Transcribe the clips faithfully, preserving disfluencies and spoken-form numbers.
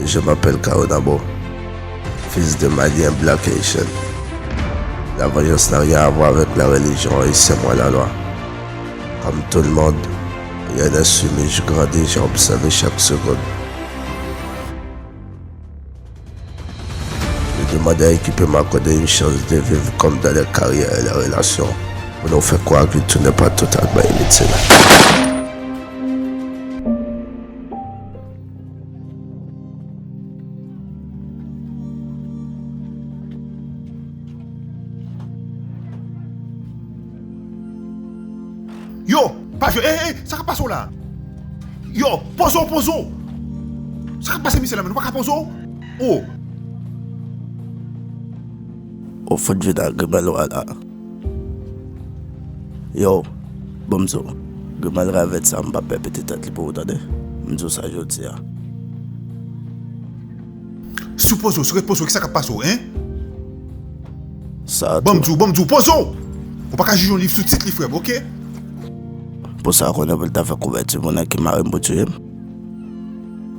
Je m'appelle Caonabo, fils de Malien Black Haitian. La vengeance n'a rien à voir avec la religion et c'est moi la loi. Comme tout le monde, rien n'est soumis, je grandis, j'ai observé chaque seconde. Je demande à équipe mwen akòde yon chans de viv kòm dans les carrières et les relations. Pou nou fè kwè ke tout n'est pas totalement inutile. Yo, pa jwe, ey, ey, sa k ap pase w la? Yo, poze w, poze w. Sa k ap pase misye la, menm? Nou pa ka poze w? Oh. Ou fout vin ak grimal ou a la. Yo, ban m di w, grimal ravèt sa, m p ap pèpete tèt li pou ou, tande? M di w sa jodi a. Si w poze w, si w ret poze w, kisa k ap pase w, en? Sa tou. Ban m di w, ban m di w, poze w! Ou pa ka jije yon liv sou tit li, frè m, oke? Pou sa, konnen pou l ta fè kouvèti moun nan ki mare m pou tiye m.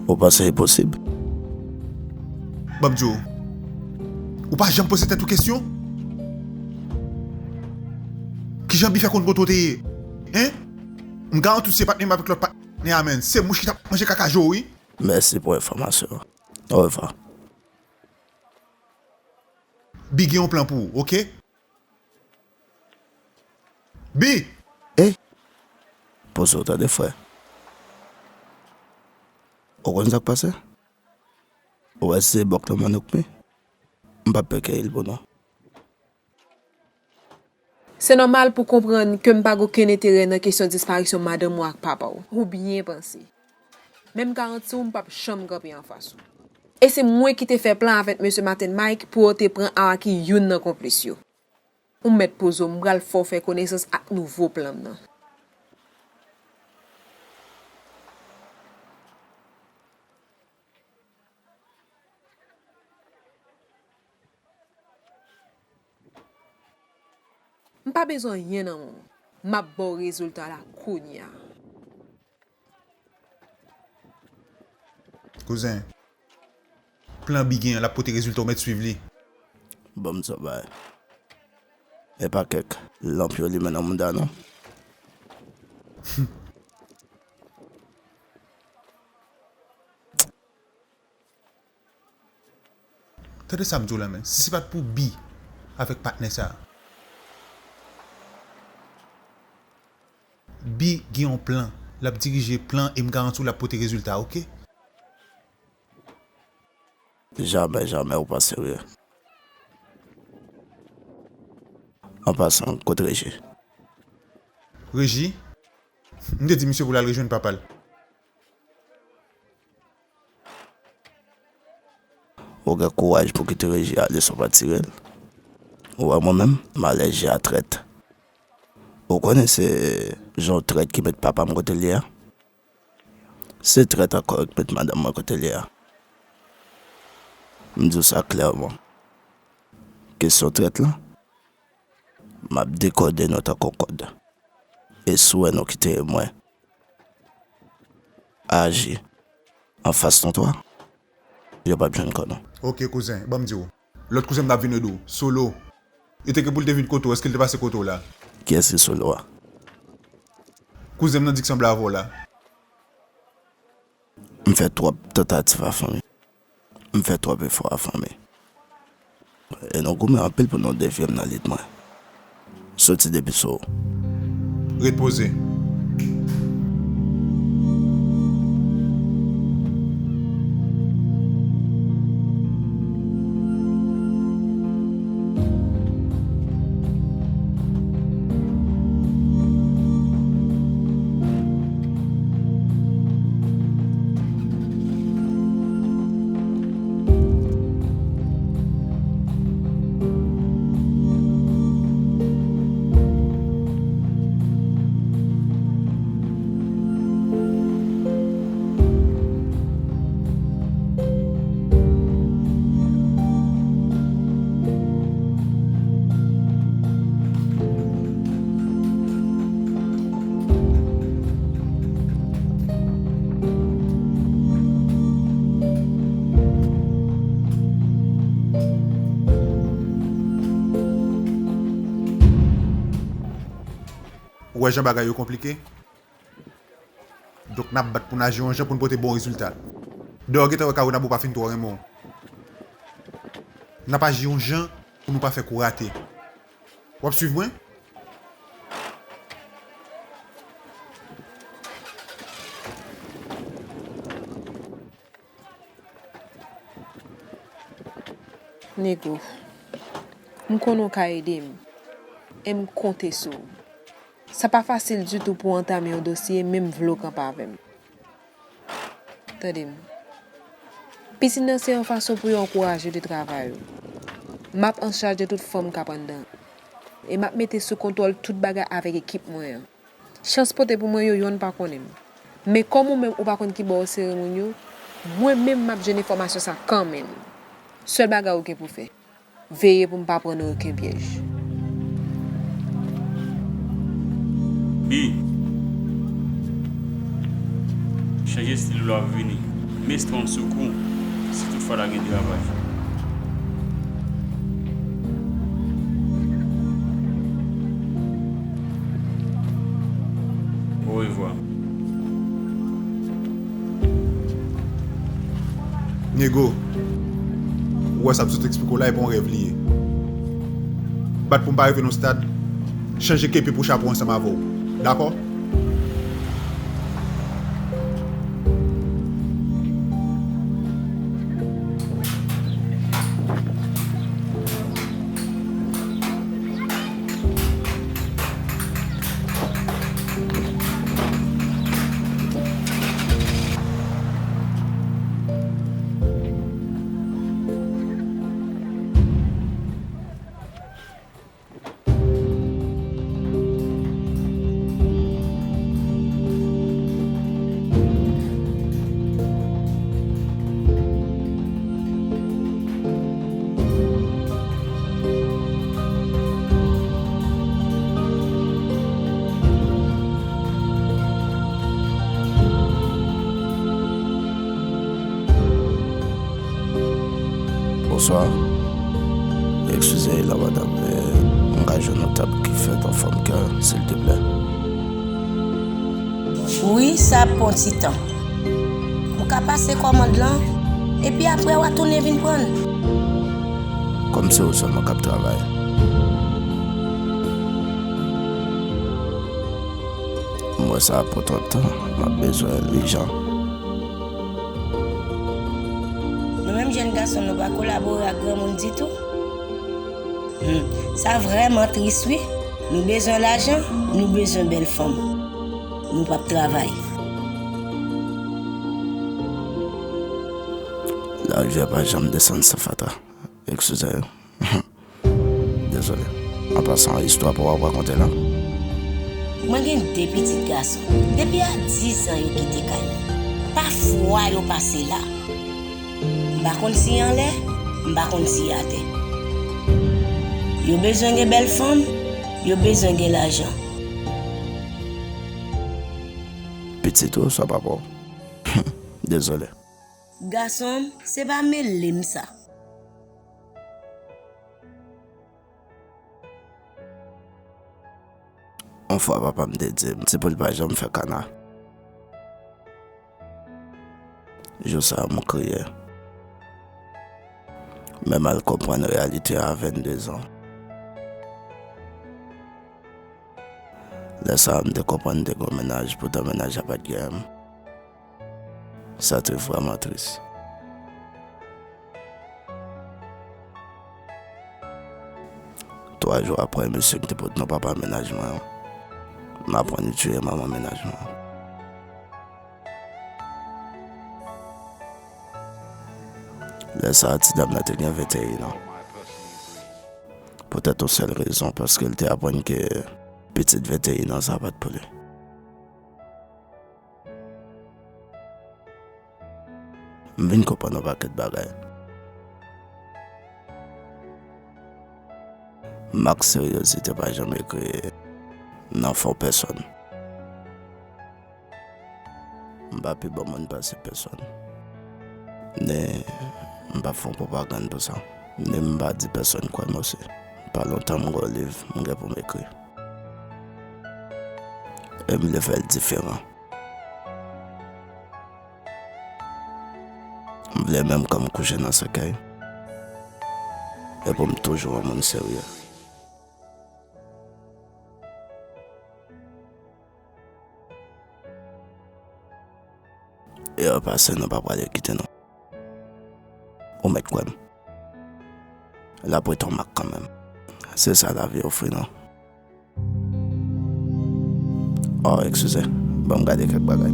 Ou panse e posib? Ban m di w, ou pa janm poze tèt ou kesyon? Kijan Bi fè konn kote w te ye? En? M garanti w se patnè m avèk lòt patnè a, menn. Se mouch ki t ap manje kaka je w, wi. Mèsi pou enfòmasyon an. Orevwa. Bi gen yon plan pou ou, oke? Bi! Ey! Poze w tande, frè. Ou konn sa k pase? Ou wè se bòk nan mannouk mi? M p ap pè kèyi l pou nou. Se nòmal pou w konprann ke m pa gen okenn enterè nan kesyon disparisyon madanm ou ak papa w. Ou byen panse. Men m garanti w, m p ap janm kanpe anfas ou. E se mwen ki te fè plan avèk mesye Maten Mike pou yo te pran Araki, youn nan konplis yo. Ou mèt poze w, m pral fè w fè konesans ak nouvo plan m nan. M pa bezwen anyen nan men w. M ap ba w rezilta la kounye a. Kouzen, plan Bi gen an, l ap pote rezilta, ou mèt swiv li. Ban m di w bagay. E pa kèk lanp yo limen nan mouda, non. Tande sa m di w la, menn. Si se pa t pou Bi avèk patnè sa a, Bi gen yon plan. L ap dirije plan e m garanti w l ap pote rezilta, oke? Jamè, jamè, ou pa serye. An pasan, kot Reji? Reji? M te di misye pou l al rejwenn papa l. Ou gen kouraj pou kite Reji ale san w pa tire l. Ou wè mwen menm, m alèji a trèt. Ou konnen se jan w trèt ki met papa m kote l ye a? Se trèt ankò yo k met madanm mwen kote l ye a. M di w sa klèman. Kesyon trèt lan, m ap dekode nou tankou kòd. E si w wè nou kite mwen aji anfas nou twa, yo p ap jwenn kò nou. Oke, kouzen, ban m di w. Lòt kouzen m t ap vin ede w, Solo. Li te gen pou l te vin kote w, èske l te pase kote w la? Kiyès ki Solo a? Kouzen m nan di k sanble avè w la. M fè twòp tantativ avan li. M fè twòp efò avan li. E nou goumen anpil pou nou devye m nan lit mwen. Soti depi sou. Ret poze. Wè jan bagay yo konplike. Donk, n ap bat pou n aji yon jan pou n pote bon rezilta. Dayè, w gentan wè Kawinabo pa fin twò renmen w. N ap aji yon jan pou nou pa fè kou rate. W ap swiv mwen? Nego, m konnen w ka ede m, e m konte sou w. Sa pa fasil ditou pou w antame yon dosye, menm vle w kanpe avè m. Tande m. Pitit nan se yon fason pou yo ankouraje w de travay ou. M ap an chaj de tout fanm k ap anndan. E m ap mete sou kontwòl tout bagay avèk ekip mwen an. Chans pote pou mwen yo, yonn pa konnen m. Men kòm ou menm ou pa konn ki bò yo sere moun yo, mwen menm m ap jwenn enfòmasyon sa kanmenm. Sèl bagay ou gen pou fè, veye pou m pa pran nan okenn pyèj. Bi, chanje estil ou la ap vini. Mestran sou kou, si tout fwa ta gen travay. Orevwa. Nego, ou wè sa m sot eksplike w la, e pa yon rèv li ye. Bat pou m pa rive nan stad, chanje kepi pou chapo ansanm avè w. Dakò? Bonswa. Eskize la, madanm, men m ka jwenn yon tab ki fèt an fòm kè, silteplè? Wi, sa ap pran ti tan. Ou ka pase kòmand lan, epi apre w a tounen vin pran l. Kòm se ou sèlman k ap travay. M wè sa ap pran twòp tan, m ap bezwen l ijan. Nou menm jèn gason, nou pa kolabore ak granmoun ditou. Hmm, sa vrèman tris, wi. Nou bezwen lajan, nou bezwen bèl fanm. Nou p ap travay. Larivyè pa janm desann san fatra. Eskize. Dezole. An pasan, istwa pa w ap rakonte la? Mwen gen de pitit gason. Depi a diz an yo kite kay mwen. Pa fwa yo pase la. M pa konn si anlè, m pa konn si atè. Yo bezwen gen bèl fanm, yo bezwen gen lajan. Pitit ou, sa papa w. Dezole. Gason m, se pa mele m sa. Yon fwa papa m te di m, se pou l pa janm fè kana. Jou sa a, m kriye. Men m al konprann reyalite a a venndezan. Lè sa a, m te konprann m te gen yon mennaj, poutan mennaj la pa t gen m. Sa te vrèman tris. Twa jou apre, mesye ki te pot non papa mennaj mwen an, m aprann li tiye manman mennaj mwen an. Lè sa a, ti dam nan te gen venteyen an. Poutèt yon sèl rezon, paske l te aprann ke pitit venteyen an sa pa t pou li. M vin konprann yon pakèt bagay. Mak seryezite pa janm ekri nan fon pèsonn. M pa pi bon moun pase pèsonn. Ni m pa fè yon pwopagann pou sa. Ni m pa di pèsonn kwè m osi. Pa lontan m gen yon liv m gen pou m ekri. E m vle fè l diferan. M vle menm kò m kouche nan sèkèy. E pou m toujou yon moun serye. E yo pase, nou pa prale kite nou. Ou mèt kwè m. L ap rete yon mak kanmenm. Se sa lavi ofri nou. Oh, eskize. Ban m gade kèk bagay.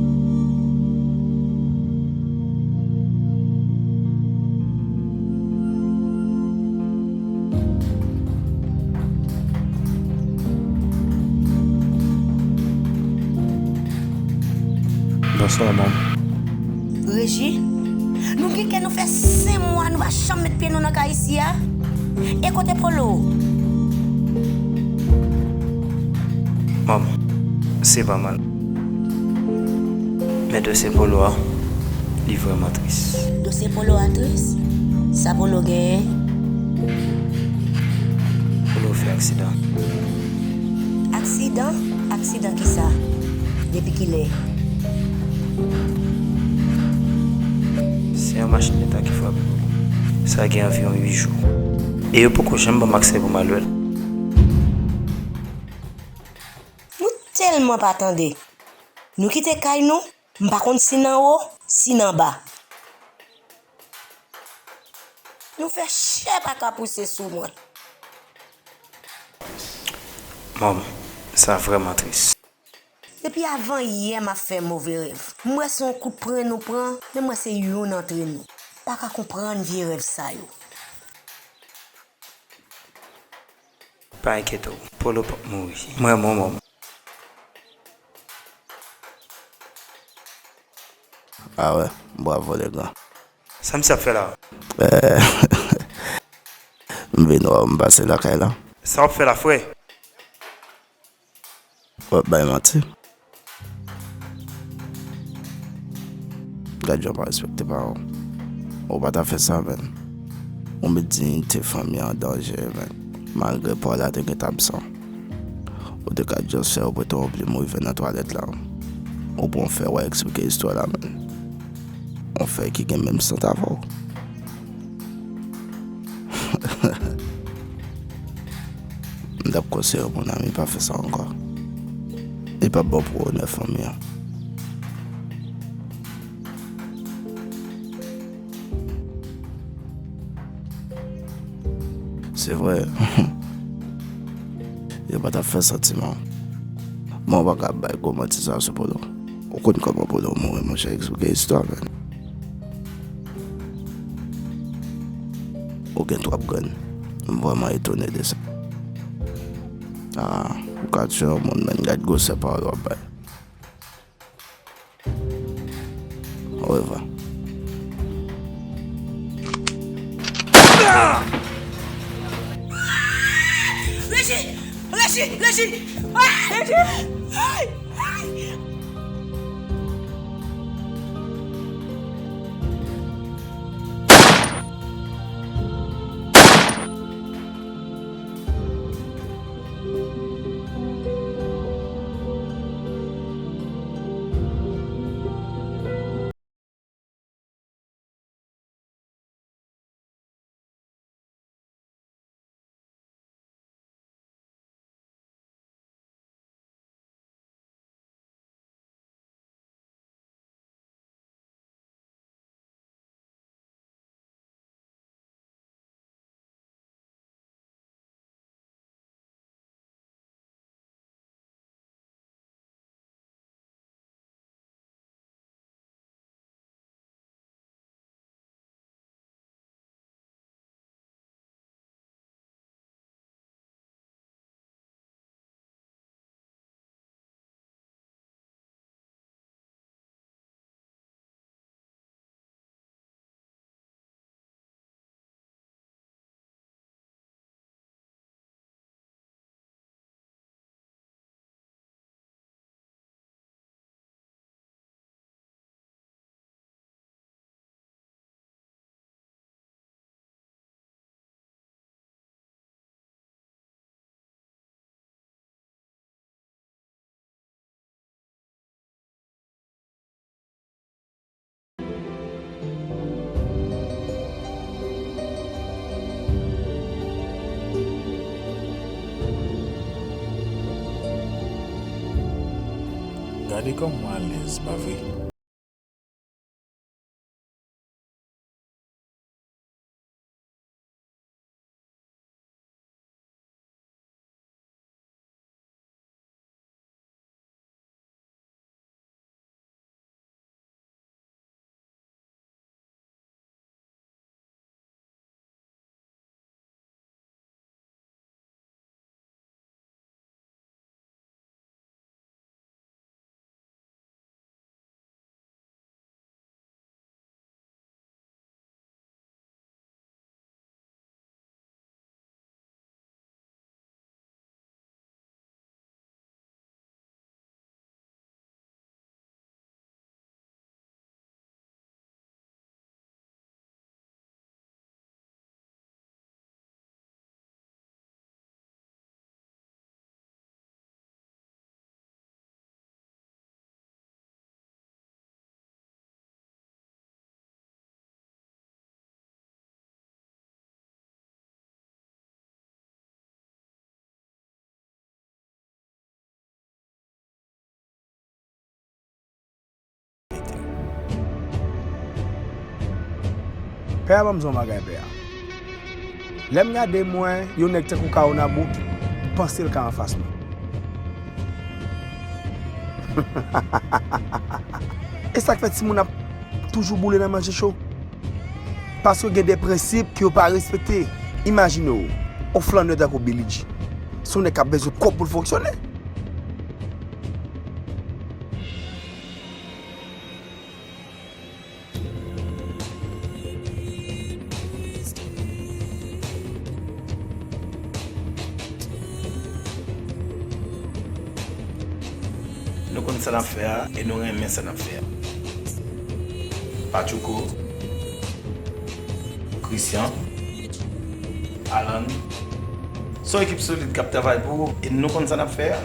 Bonswa, manm. Reji, nou gen kè nou fè senk mwa nou pa janm met pye nou nan kay isi a. E kote Polo? Manm, se pa mal. Men dosye Polo a, li vrèman tris. Dosye Polo a tris? Sa Polo genyen? Polo fè aksidan. Aksidan? Aksidan kisa? Depi kilè? Se yon machin leta ki frape Polo. Sa gen anviwon uit jou. E yo poko janm ban m aksè pou m al wè l. Nou tèlman pa tande. Nou kite kay nou, m pa konn si n anwo, si n anba. Nou fè chè pa ka pouse sou mwen. Manm, sa vrèman tris. Depi avan yè m ap fè move rèv. M wè se yon kout pren nou pran, men m wè se youn antre nou. Pa ka konprann vye rèv sa yo. Pa enkyete w, Polo p ap mouri. Mwen, mwen, mwen. Ah wè, bravo, lè gran. Sa misye ap fè la? Eh, m vin wè w, m pase lakay la. Sa w ap fè la, frè? W ap bay manti. Gad jan w pa respekte paran w. Ou pa ta fè sa, menn. Ou met diyite fanmi an an danje, menn. Malgre pa w la te gentan absan. Ou te ka just fè yo prete w yon plim ou rive nan twalèt la. Ou pran fè w a eksplike istwa la, menn. Yon fè ki gen menm sant avè w. M t ap konseye w, mon ami, pa fè sa ankò. Li p ap bon pou onè fanmi an. Se vre. Yo pa t ap fè santiman. Men w pa ka ap bay gwo manti sa sou Polo. Ou konn kòman Polo mouri, monchè, eksplike istwa, menn. Ou gen twòp grenn. M vrèman etone de sa. Ah, ou ka tiye yon moun, menn, gad gwosè pawòl w ap bay. Orevwa. Reji! Reji! Reji! Ah! Reji! Ay! Ay! Gade kòman w alèz, pa vre? Pè a ban m di yon bagay, pè a. Lè m gade m wè yon nèg tankou Kawonabo, m panse l ka anfas mwen. E sa k fè timoun ap toujou boule nan manje cho? Paske gen de prensip ke yo pa respekte. Imajine w, yon flannè tankou Billy G. Se yon nèg k ap bezwen kòb pou l fonksyone. Nou konn sa n ap fè a e nou renmen sa n ap fè a. Patchouko, Christian, Alan, se yon ekip solid k ap travay pou ou e nou konn sa n ap fè a.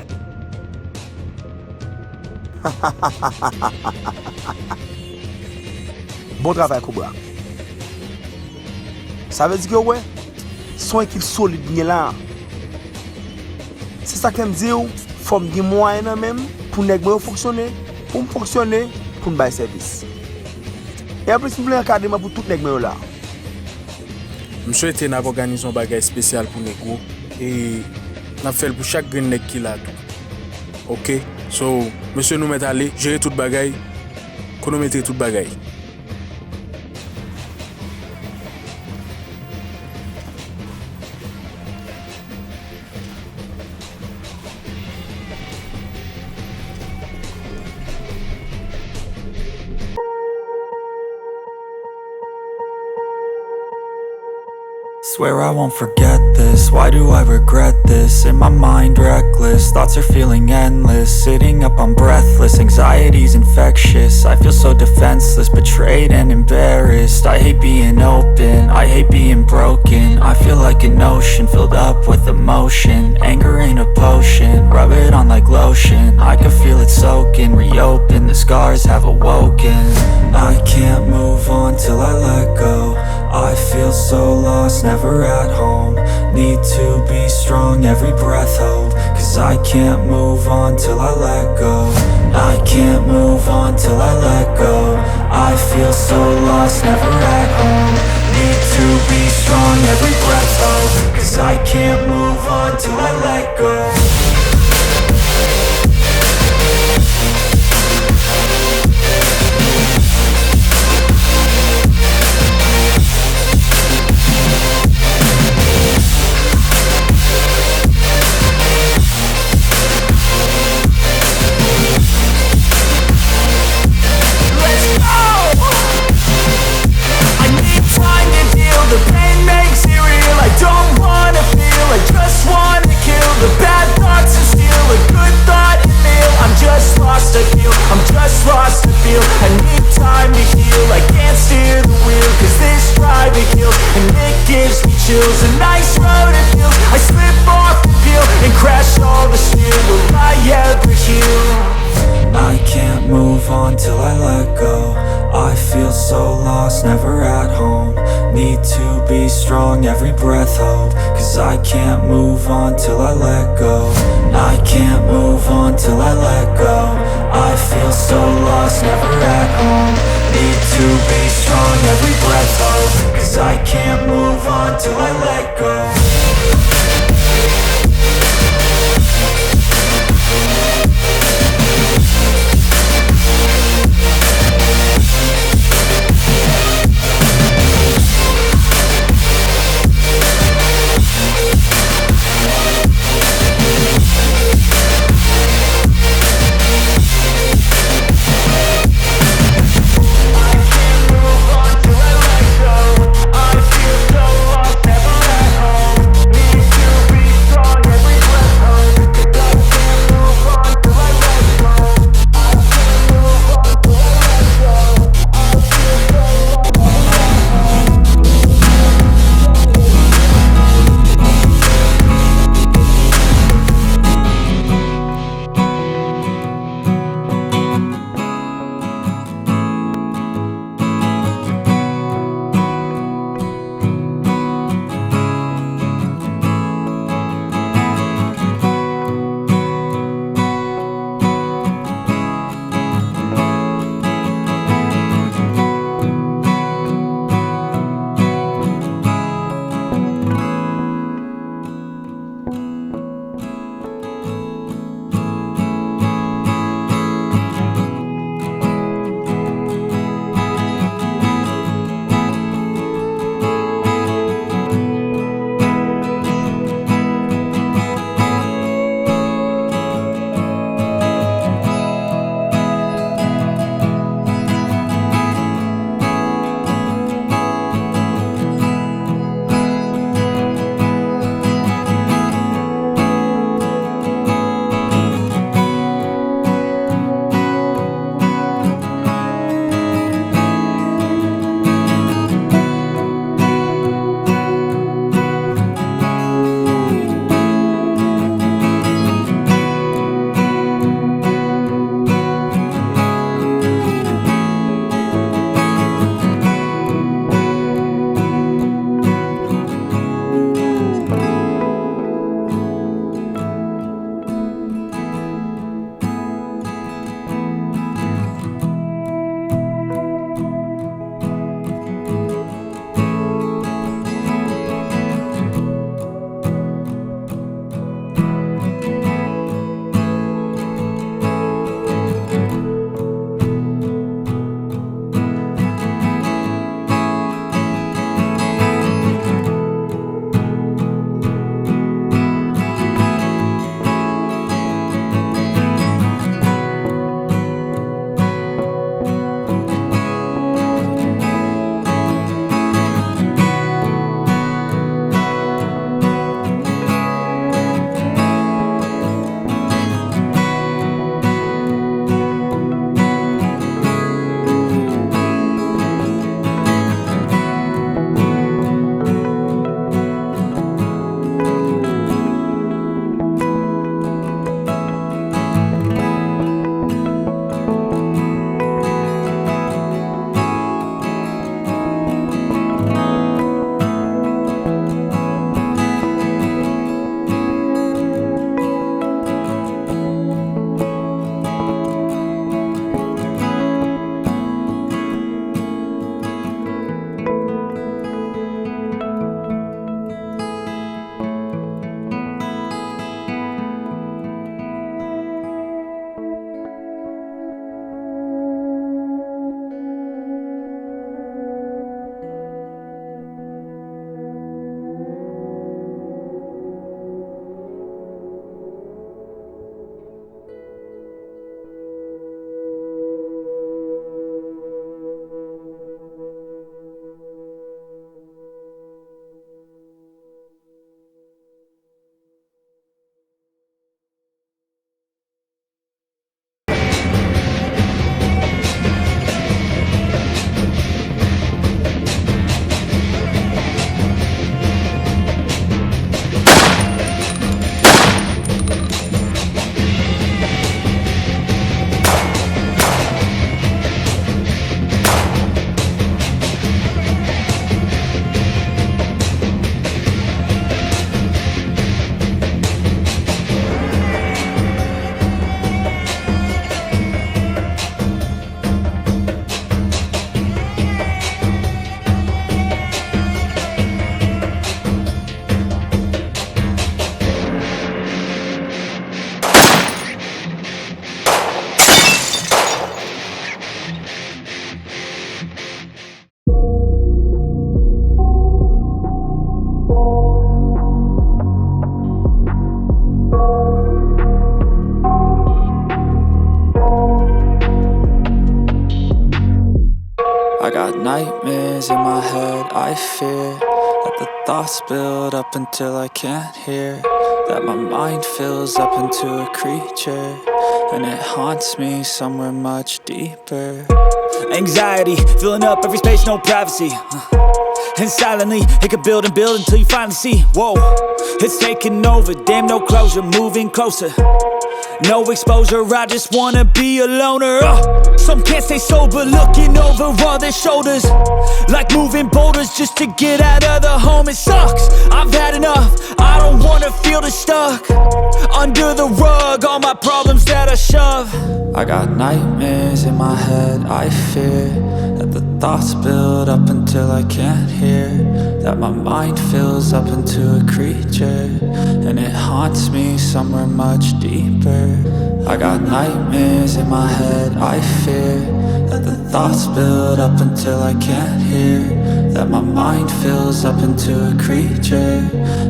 Bon travay, Kobra. Sa vle di ke, w wè, se yon ekip solid m gen la a. Se sa k fè m di w, fò m gen mwayen nan men m pou nèg mwen yo fonksyone, pou m fonksyone, pou m bay sèvis. E anplis, m vle ankadreman pou tout nèg mwen yo la. M swete n ap òganize yon bagay espesyal pou Negro e n ap fè l pou chak grenn nèg ki la tou. Oke? So, mesye, nou mèt ale, jere tout bagay, kwonometre tout bagay. Swear I won't forget this. Why do I regret this? In my mind, reckless. Thoughts are feeling endless. Sitting up, I'm breathless. Anxiety's infectious. I feel so defenseless, betrayed and embarrassed. I hate being open. I hate being broken. I feel like an ocean filled up with emotion. Anger ain't a potion. Rub it on like lotion. I can feel it soaking. Reopen. The scars have awoken. I can't move on till I let go. I feel so lost, never at home. Need to be strong, every breath hold. Cause I can't move on till I let go. I can't move on till I let go. I feel so lost, never at home. Need to be strong, every breath hold. Cause I can't move on till I let go. Need to be strong, every breath hold. Cause I can't move on till I let go. I can't move on till I let go. I feel so lost, never at home. Need to be strong, every breath hold. Cause I can't move on till I let go. Nightmares in my head, I fear that the thoughts build up until I can't hear. That my mind fills up into a creature, and it haunts me somewhere much deeper. Anxiety, filling up every space, no privacy. Uh, And silently, it could build and build until you finally see. Whoa, it's taking over, damn, no closure, moving closer. No exposure, I just wanna be a loner. Uh, some can't stay sober, looking over all their shoulders. Like moving boulders just to get out of the home, it sucks. I've had enough, I don't wanna feel the stuck. Under the rug, all my problems that I shove. I got nightmares in my head, I fear that the thoughts build up until I can't hear. That my mind fills up into a creature, and it haunts me somewhere much deeper. I got nightmares in my head, I fear that the thoughts build up until I can't hear. That my mind fills up into a creature,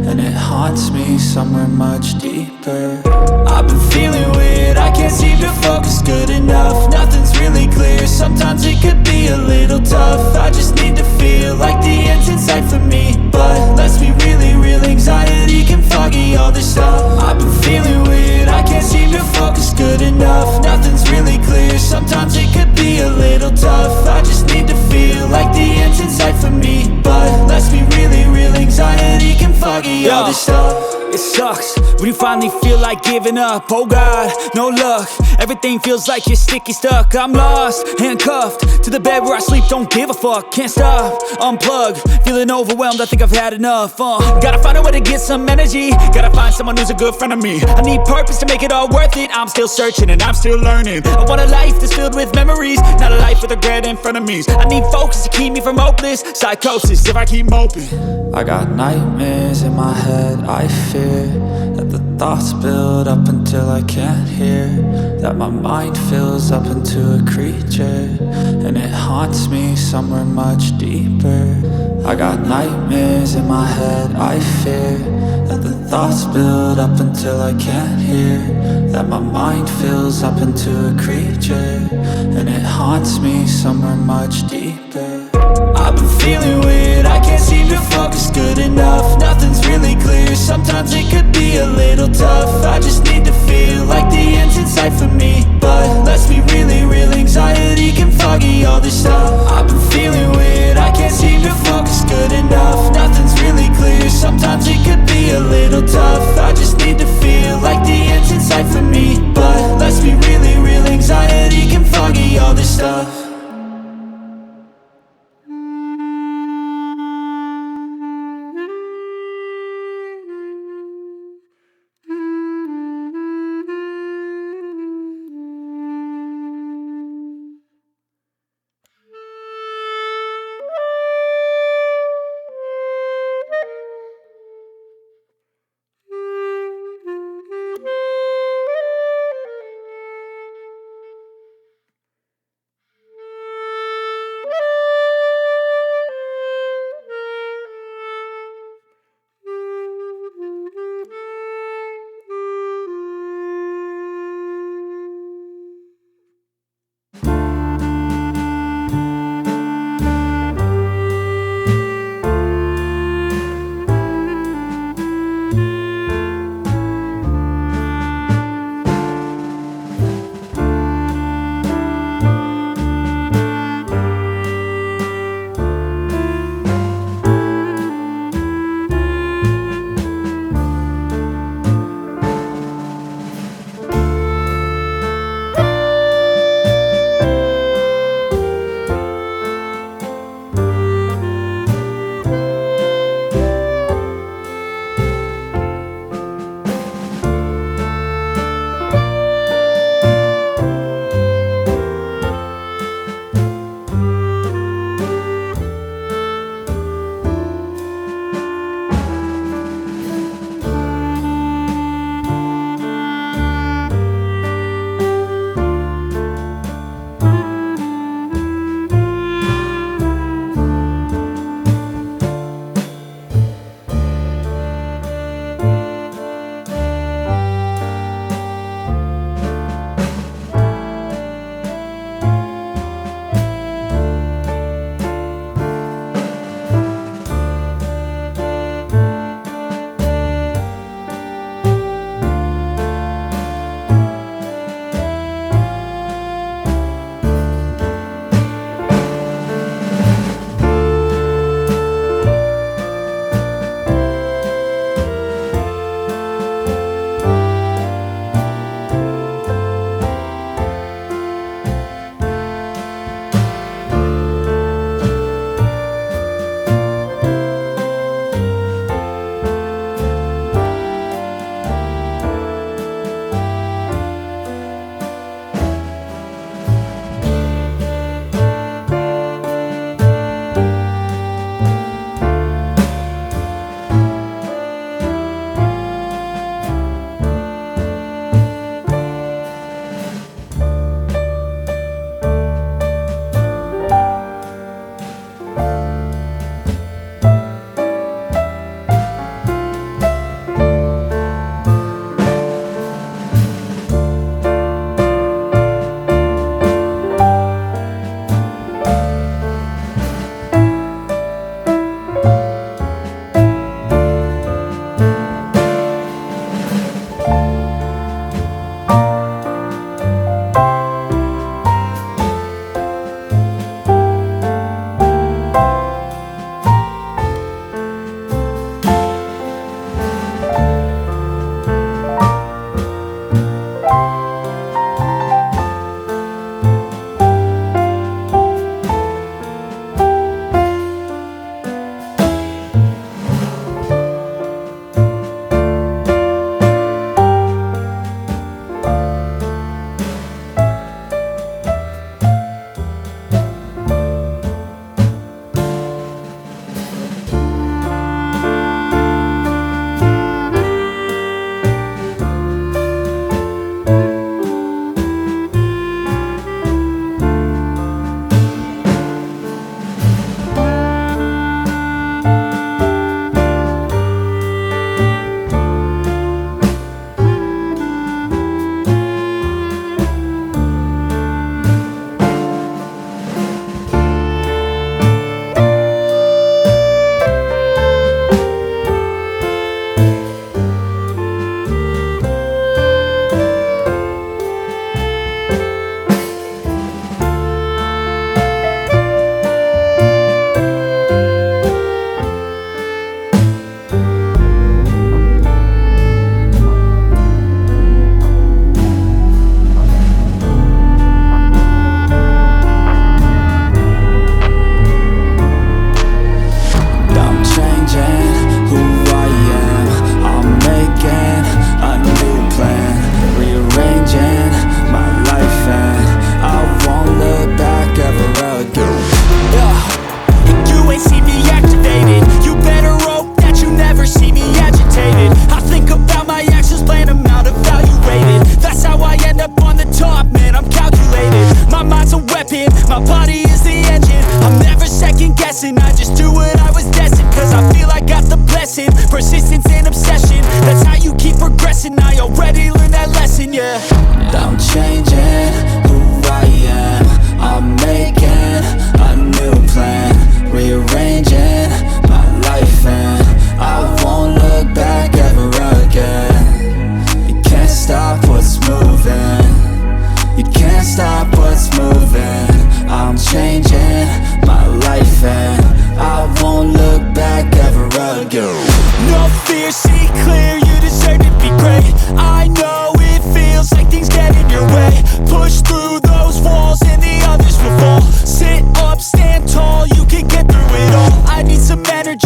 and it haunts me somewhere much deeper. I've been feeling weird, I can't seem to focus good enough. Nothing's really clear, sometimes it could be a little tough. I just need to feel like the end's in sight for me. But let's be really real, anxiety can foggy all this stuff. I've been feeling weird, I can't seem to focus good enough. Nothing's really clear, sometimes it could be a little tough. I just need to feel like the end's in sight for me. But let's be really real, anxiety can foggy all this stuff. It sucks when you finally feel like giving up. Oh God, no luck. Everything feels like you're sticky stuck. I'm lost, handcuffed to the bed where I sleep. Don't give a fuck, can't stop. Unplug, feeling overwhelmed. I think I've had enough. Uh, gotta find a way to get some energy. Gotta find someone who's a good friend of me. I need purpose to make it all worth it. I'm still searching and I'm still learning. I want a life that's filled with memories, not a life with regret and frenemies. I need focus to keep me from hopeless psychosis if I keep moping. I got nightmares in my head, I fear that the thoughts build up until I can't hear. That my mind fills up into a creature, and it haunts me somewhere much deeper. I got nightmares in my head, I fear that the thoughts build up until I can't hear. That my mind fills up into a creature, and it haunts me somewhere much deeper. I've been feeling weird, I can't seem to focus good enough. Nothing's really clear, sometimes it could be a little tough. I just need to feel like the end's in sight for me. But let's be really real, anxiety can foggy all this stuff. I've been feeling weird, I can't seem to focus good enough. Nothing's really clear, sometimes it could be a little tough. I just need to feel like the end's in sight for me. But let's be really real, anxiety can foggy all this stuff.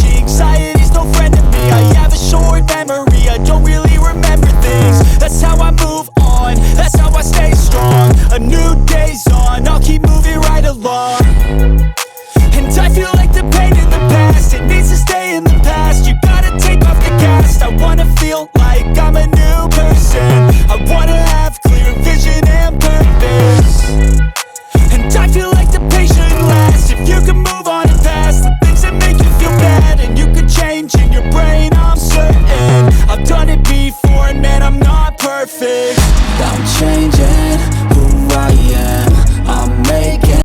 Anxiety's no friend to me. I have a short memory, I don't really remember things. That's how I move on, that's how I stay strong. A new day's on, I'll keep moving right along. And I feel like the pain in the past, it needs to stay in the past. You gotta take off the cast. I wanna feel like I'm a new person. I wanna have clear vision and purpose. And I feel like the pain shouldn't last. If you can move on and past the things that make you feel bad, and you could change in your brain, I'm certain. I've done it before, and man, I'm not perfect. I'm changing who I am. I'm making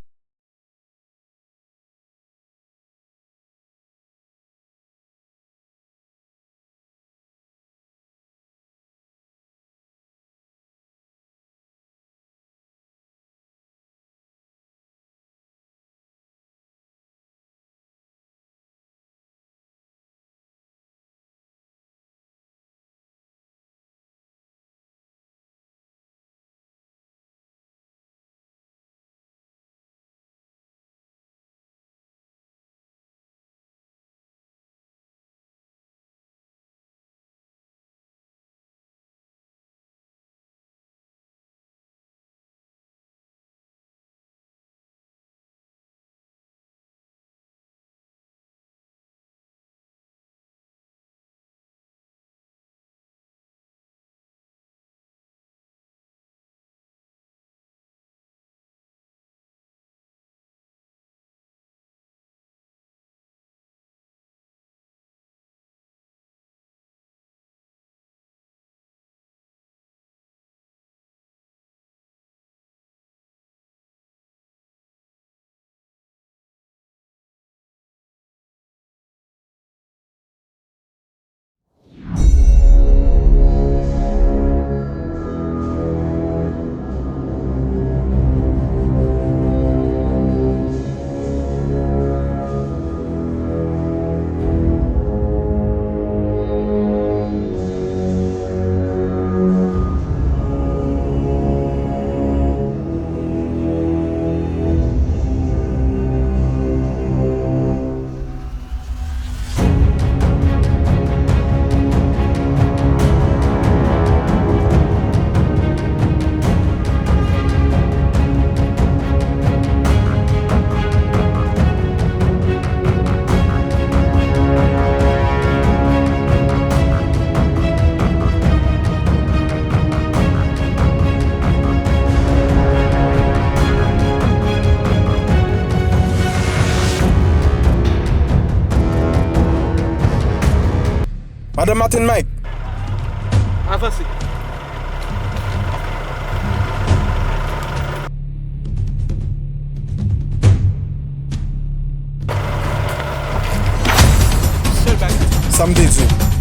Madanm Martin Mike. Avanse. Sèl bagay. Sa m te di w.